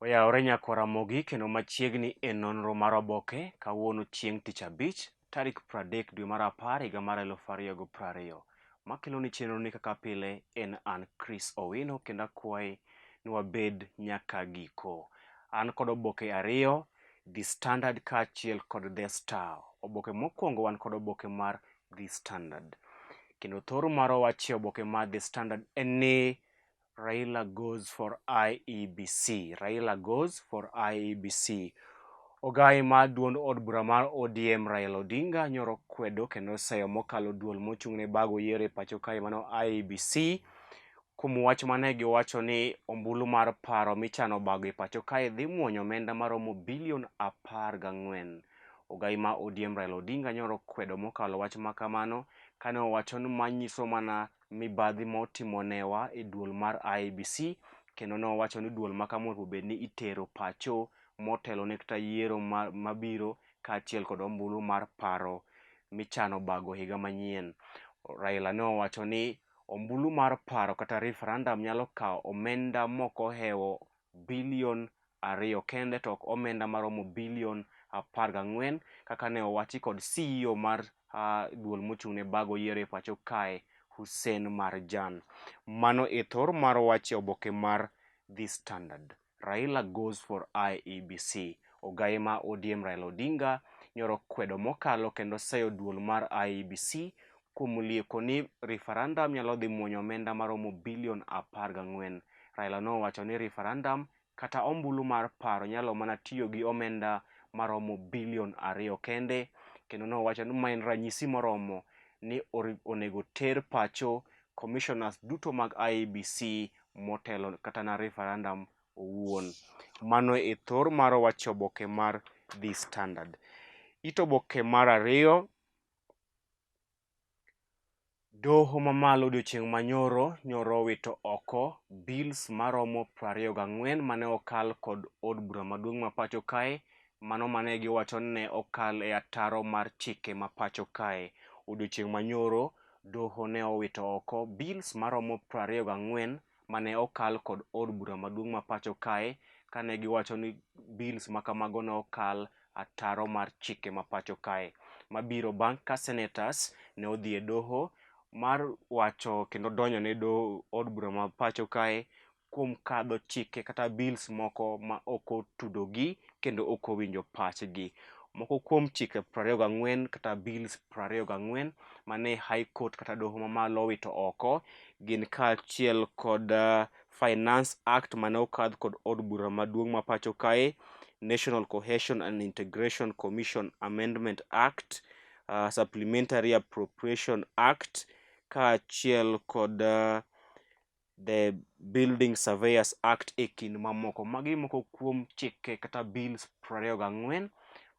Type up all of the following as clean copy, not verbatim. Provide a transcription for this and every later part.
Oyawore nyakwar Ramogi kendo machiegni e nonro mar oboke kawuono chieng' tich abich tarik 30 dwe mar apar higa mar 2020. Makeloni chenro ni kaka pile en an Chris Owino kendo akwayi ni wabed nyaka giko. An kod oboke ariyo, The Standard kaachiel kod The Star. Oboke mokwongo wan kod oboke mar The Standard. Kendo thor mar wach e oboke mar The Standard en ni Raila goes for IEBC. Raila goes for IEBC. Ogai mar duond od bura mar ODM Raila Odinga nyoro kwedo kendo seyo mokalo duol mochung' ne bago yiero e pacho kae mano IEBC kuom wach mane giwacho ni ombulu mar paro michano bago e pacho kae dhi muonyo omenda maromo bilion 14. Ogai ma ODM Raila Odinga nyoro kwedo mokalo wach ma kamano kane owacho ni manyiso mana mibadhi ma otimonewa e duol mar IEBC kendo ne owacho ni duol ma kama onego bed ni itero pacho motelo ne kata yiero mabiro kaachiel kod ombulu mar paro michano bago higa manyien. Raila ne owacho ni ombulu mar paro kata referendum nyalo kawo omenda mokohewo bilion 2 kende to ok omenda maromo bilion 14 kaka ne owachi kod CEO mar duol mochung' ne bago yiero e pacho kae Hussein Marjan. Mano e thor mar wach e oboke mar The Standard. Raila goes for IEBC. Ogai ma ODM Raila Odinga nyoro kwedo mokalo kendo seyo duol mar IEBC kuom lieko ni referendum nyalo dhi muonyo omenda maromo bilion 14. Raila nowacho ni referendum kata ombulu mar paro nyalo mana tiyo gi omenda maromo bilion 2 kende, kendo nowacho ni ma en ranyisi moromo ni onego ter pacho commissioners duto mag IEBC motelo kata na referendum owuon. Mano e thor mar wach oboke mar The Standard. It oboke mar ariyo, Doho mamalo odiochieng' manyoro nyoro owito oko bills maromo 24 mane okal kod od bura maduong' ma pacho kae, mano mane giwacho ni ne okal e ataro mar chike ma pacho kae. Odiochieng' manyoro doho ne owito oko bills maromo 24 mane okal kod od bura maduong' ma pacho kae kane giwacho ni bills ma kamago ne okal ataro mar chike ma pacho kae. Mabiro bang' ka senators ne odhi e doho mar wacho kendo donjo ne od bura ma pacho kae kuom kadho chike kata bills moko ma ok otudogi kendo ok owinjo pachgi. Moko kuom chike 24 kata bills 24 mane High Court kata doho mamalo owito oko gin kaachiel kod Finance Act mane okadh kod od bura maduong' ma pacho kae, National Cohesion and Integration Commission Amendment Act, Supplementary Appropriation Act kaachiel kod the Building Surveyors Act e kind mamoko. Magi moko kuom chike kata bills 24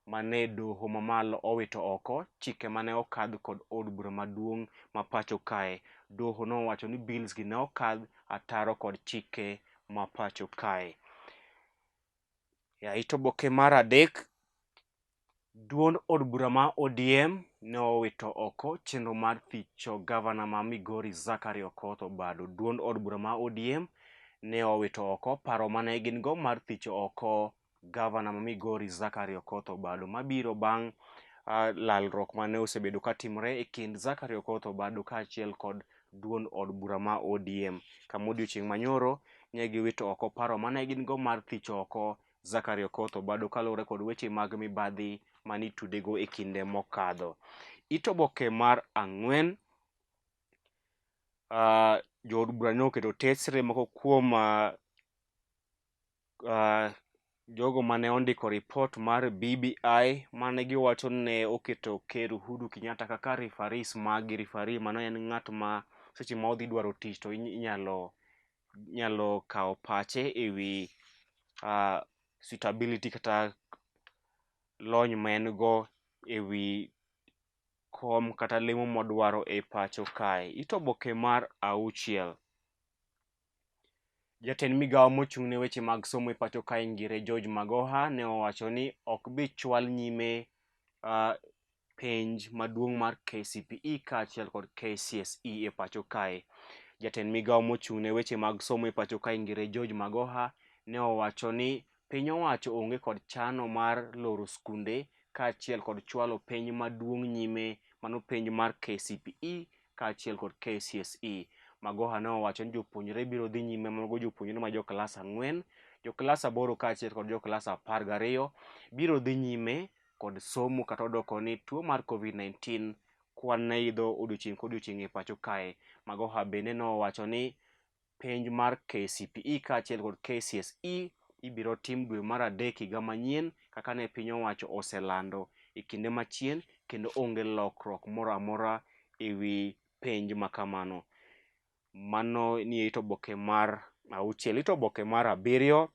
mane doho mamalo owito oko, chike mane okadh kod od bura maduong' ma pacho kae. Doho nowacho ni bills gi ne okadh ataro kod chike ma pacho kae. It oboke mar adek, duond od bura ma ODM ne owito oko chenro mar thicho gavana ma Migori Zachary Okoth Obado. Duond od bura ma ODM ne owito oko paro mane gin go mar thicho oko gavana ma Migori Zachary Okoth Obado mabiro bang' lalruok mane osebedo katimore e kind Zachary Okoth Obado kaachiel kod duond od bura ma ODM. Kama odiochieng' manyoro ne giwito oko paro mane gin go mar thicho oko Zachary Okoth Obado kaluwore kod weche mag mibadhi mane itudego e kinde mokadho. It oboke mar ang'wen, jood bura ne oketo tesre moko kuom jogo mane ondiko ripot mar BBI mane giwacho ni ne oketo Ker Uhuru Kenyatta kaka referees magi. Referee mano en ng'at ma seche ma odhi dwaro tich to inyalo kawo pache e wi suitability kata lony ma en go e wi kom kata lemo modwaro e pacho kae. It oboke mar auchiel. Jatend migawo mochung' ne weche mag somo e pacho kae Ngire George Magoha ne owacho ni ok bi chwal nyime penj maduong' mar KCPE kaachiel kod KCSE e pacho kae. Jatend migawo mochung' ne weche mag somo e pacho kae Ngire George Magoha ne owacho ni Piny owacho onge kod chano mar loro skunde kaachiel kod chwalo penj maduong' nyime, mano penj mar KCPE kaachiel kod KCSE. Magoha ne owacho ni jopuonjre biro dhi nyime, mago jopuonjre ma jo klas 4, jo klas 8 kaachiel kod jo klas 12 biro dhi nyime kod somo kata odoko ni tuo mar COVID-19 kwan ne idho odiochieng' kodiochieng' e pacho kae. Magoha bende nowacho ni penj mar KCPE kaachiel kod KCSE ibiro tim dwe mar 3 higa manyien kaka ne piny owacho oselando e kinde machien, kendo onge lokruok moro amora ewi penj ma kamano. Mano ni it oboke mar 6. It oboke mar 7,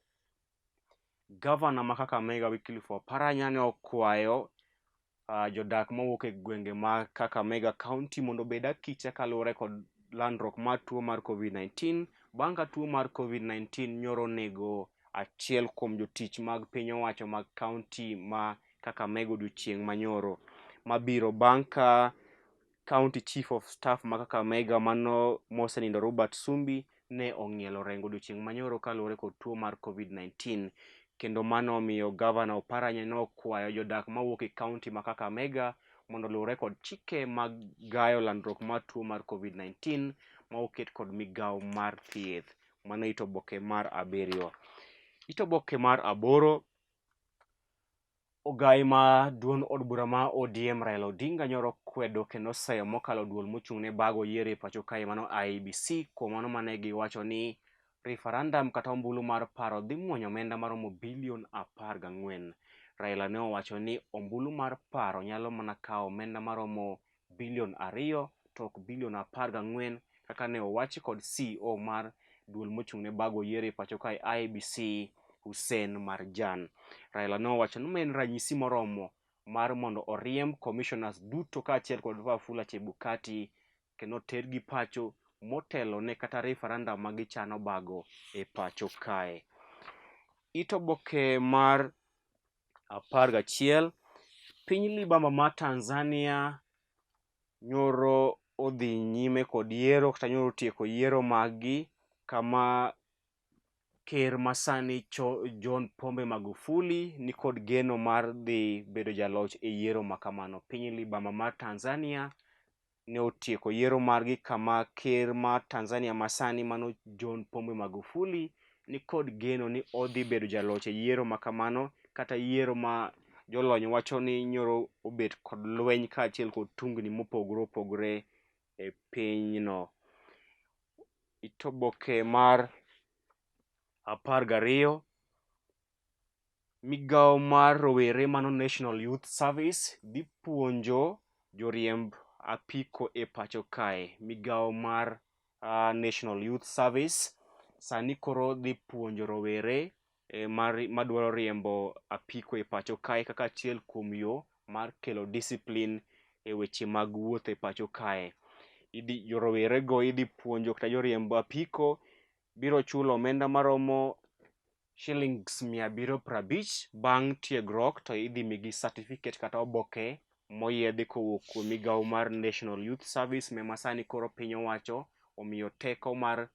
gavana ma Kakamega Wycliffe Oparanya ne okwayo jodak mawuok e gwenge ma Kakamega County mondo obed akicha kaluwore kod landruok mar tuo mar COVID-19 bang' ka tuo mar COVID-19 nyoro nego achiel kuom jotich mag piny owacho mag county ma Kakamega odiochieng' manyoro mabiro bang' ka County Chief of Staff ma Kakamega mano mosenindo Robert Sumbi ne ong'ielo rengo odiochieng' manyoro kaluwore kod tuo mar COVID-19, kendo mano omiyo gavana Oparanya nokwayo jodak mawuok e county ma Kakamega mondo oluwre kod chike mag gayo landruok mar tuo mar COVID-19 ma oket kod migawo mar thieth. Mano it oboke mar 7. It oboke mar 8, ogai ma duond od bura ma ODM Raila Odinga nyoro kwedo kendo oseyo mokalo duol mochung' ne bago yiero e pacho kae mano IEBC kuom mano mane giwacho ni referendum kata ombulu mar paro dhi muonyo omenda maromo bilion 14. Raila ne owacho ni ombulu mar paro nyalo mana kawo omenda maromo bilion 2 to ok bilion 14 kaka ne owachi kod CEO mar duol mochung' ne bago yiero e pacho kae IEBC Hussein Marjan. Raila ne owacho ni ma en ranyisi moromo mar mondo oriemb commissioners duto kaachiel kod Wafula Chebukati kendo tergi pacho motelo ne kata referendum ma gichano bago e pacho kae. It oboke mar 11, piny libamba ma Tanzania nyoro odhi nyime kod yiero kata nyoro otieko yiero maggi kama ker masani John Pombe Magufuli nikod geno mar dhi bedo jaloch e yiero ma kamano. Piny libamba mar Tanzania ne otieko yiero margi kama ker mar Tanzania masani mano John Pombe Magufuli nikod geno ni odhi bedo jaloch e yiero ma kamano kata yiero ma jolony wacho ni nyoro obet kod lweny kaachiel kod tungni mopogore opogore e pinyno. It oboke mar 12, migawo mar rowere mano National Youth Service dhi puonjo joriemb apiko e pacho kae. Migawo mar National Youth Service sani koro dhi puonjo rowere madwaro riembo apiko e pacho kae kaka achiel kuom yo mar kelo discipline e weche mag wuoth e pacho kae. Rowerego idhi puonjo kata joriemb apiko biro chulo omenda maromo shillings 750 bang' tiegruok to idhi migi certificate kata oboke moyiedhi kowuok kuom migawo mar National Youth Service ma sani koro piny owacho omiyo teko mar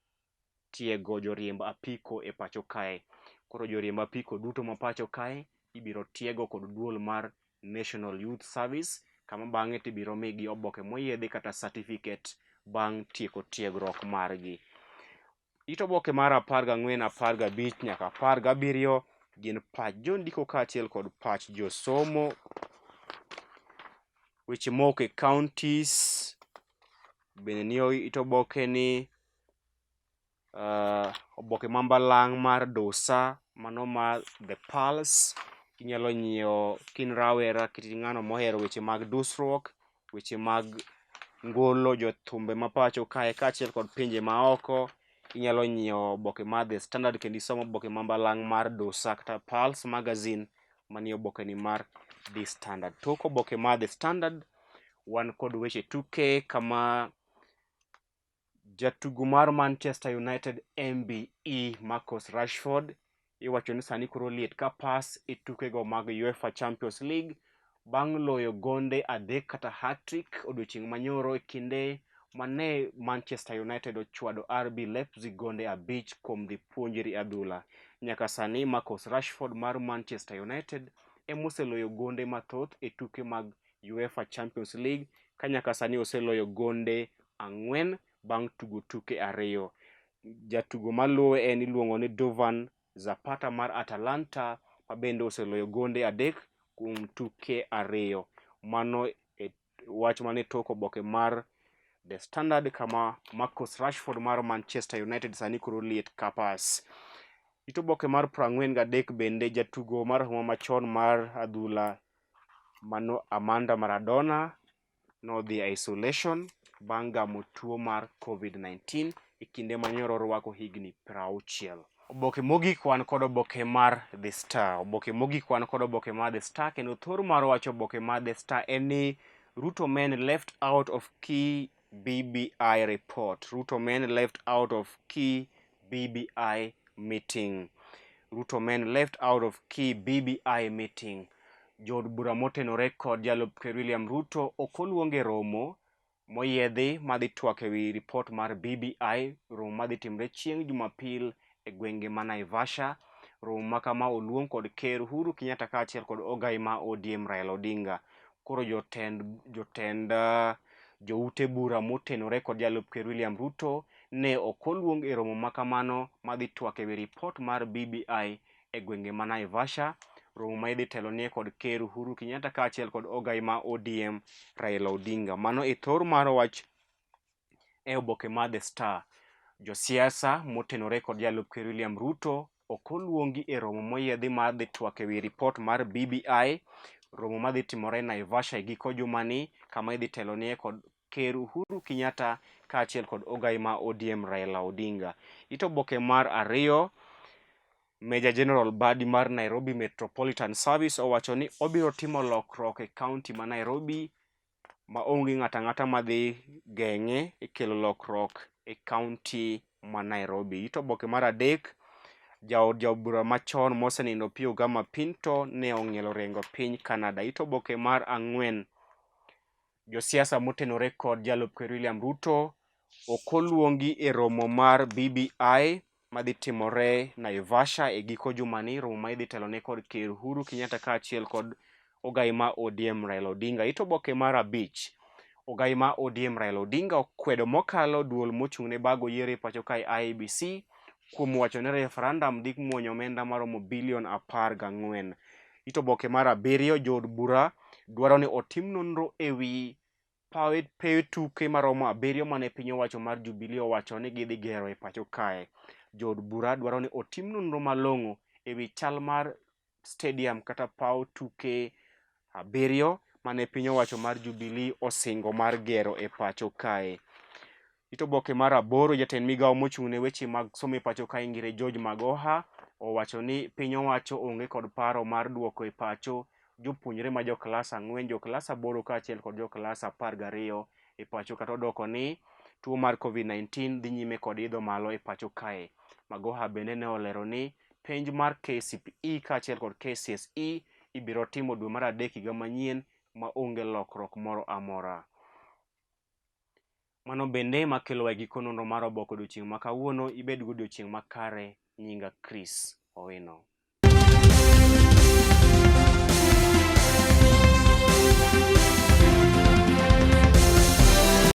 tiego joriemb apiko e pacho kae. Koro joriemb apiko duto ma pacho kae ibiro tiego kod duol mar National Youth Service kama bang'e to ibiro migi oboke moyiedhi kata certificate bang' tieko tiegruok margi. It oboke mar 14, 15 nyaka 17 gin pach jondiko kaachiel kod pach josomo. Weche moko e counties bende ni it oboke ni oboke ma mbalang' mar Dosa mano mar The Pulse inyalo nyiewo kin rawera kata in ng'ano mohero weche mag dusruok, weche mag ngolo jothumbe ma pacho kae kaachiel kod pinje maoko. Inyalo nyiewo oboke mar The Standard kendo isom oboke ma mbalang' mar Dosa kata Pulse magazine manie oboke ni mar The Standard. Tok oboke mar The Standard wan kod weche tuke kama jatugo mar Manchester United MBE Marcus Rashford iwacho ni sani koro liet ka pas e tukego mag UEFA Champions League bang' loyo gonde 3 kata hat-trick odiochieng' manyoro e kinde mane Manchester United ochwado RB Leipzig gonde 5 kuom dhi puonjri adhula. Nyaka sani Marcus Rashford mar Manchester United emoseloyo gonde mathoth e tuke mag UEFA Champions League ka nyaka sani oseloyo gonde ang'wen bang' tugo tuke ariyo. Jatugo maluwe en iluongo ni Duvan Zapata mar Atalanta ma bende oseloyo gonde adek kuom tuke ariyo. Mano e wach mane tok oboke mar The Standard kama Marcus Rashford mar Manchester United sani koro liet kapas. It oboke mar 43 bende jatugo mar huma machon mar adhula mano Amanda Maradona nodhi e isolation bang' gamo tuo mar COVID-19 e kinde ma nyoro orwako higni 60. Oboke mogik wan kod oboke mar The Star. Oboke mogik wan kod oboke mar The Star kendo thor mar wacho oboke mar The Star en ni Ruto men left out of key BBI report. Ruto men left out of key BBI meeting. Ruto men left out of key BBI meeting. Jood bura motenore kod jalup ker William Ruto ok oluong e romo moyiedhi madhi twak ewi ripot mar BBI, romo madhi timre chieng' Jumapil e gwenge ma Naivasha. Romo ma kama oluong kod Ker Uhuru Kenyatta kaachiel kod ogai ma ODM Raila Odinga. Koro jotend jotend joute bura motenore kod jalup ker William Ruto ne ok oluong e romo ma kamano madhi twak ewi ripot mar BBI e gwenge ma Naivasha, romo ma idhi telonie kod Ker Uhuru Kenyatta kaachiel kod ogai ma ODM Raila Odinga. Mano e thor mar wach e oboke mar The Star. Josiasa motenore kod jalup ker William Ruto ok oluongi e romo moyiedhi mar dhi twak ewi ripot mar BBI, romo madhi timore Naivasha e giko jumani kama idhi telonie kod Ker Uhuru Kenyatta kaachiel kod ogai ma ODM Raila Odinga. It oboke mar ariyo, Major General Badi mar Nairobi Metropolitan Service owacho ni obiro timo lokruok e kaunti ma Nairobi ma onge ng'ato ang'ata madhi geng'e e kelo lokruok e kaunti ma Nairobi. It oboke mar adek, jaod jaod bura machon mosenindo Pio Gama Pinto ne ong'ielo rengo piny Canada. It oboke mar ang'wen, josiasa motenore kod jalup ker William Ruto ok oluongi e romo mar BBI madhi timore Naivasha e giko jumani, romo ma idhi telone kod Ker Uhuru Kenyatta kaachiel kod ogai ma ODM Raila Odinga. It oboke mar abich, ogai ma ODM Raila Odinga okwedo mokalo duol mochung' ne bago yiero e pacho kae IEBC kuom wacho ni referendum dhi muonyo omenda maromo bilion 14. It oboke mar abiriyo, jood bura dwaro ni otim nonro ewi pewe tuke maromo abiriyo mane piny owacho mar Jubilee owacho ni gidhi gero e pacho kae. Jood bura dwaro ni otim nonro malong'o ewi chal mar stadium kata paw tuke abiriyo mane piny owacho mar Jubilee osingo mar gero e pacho kae. It oboke mar aboro, jatend migawo mochung' ne weche mag somo e pacho kae Ngire George Magoha owacho ni piny owacho onge kod paro mar duoko e pacho jopuonjre ma jo klas ang'wen, jo klas aboro kaachiel kod jo klas 12 e pacho kata odoko ni tuo mar COVID-19 dhi nyime kod idho malo e pacho kae. Magoha bende ne olero ni penj mar KCPE kaachiel kod KCSE ibiro timo dwe mar adek higa manyien ma onge lokruok moro amora. Mano bende makelowa e giko nonro mar oboke odiochieng' ma kawuono. Ibed gi odiochieng' makare. Nyinga Chris Owino.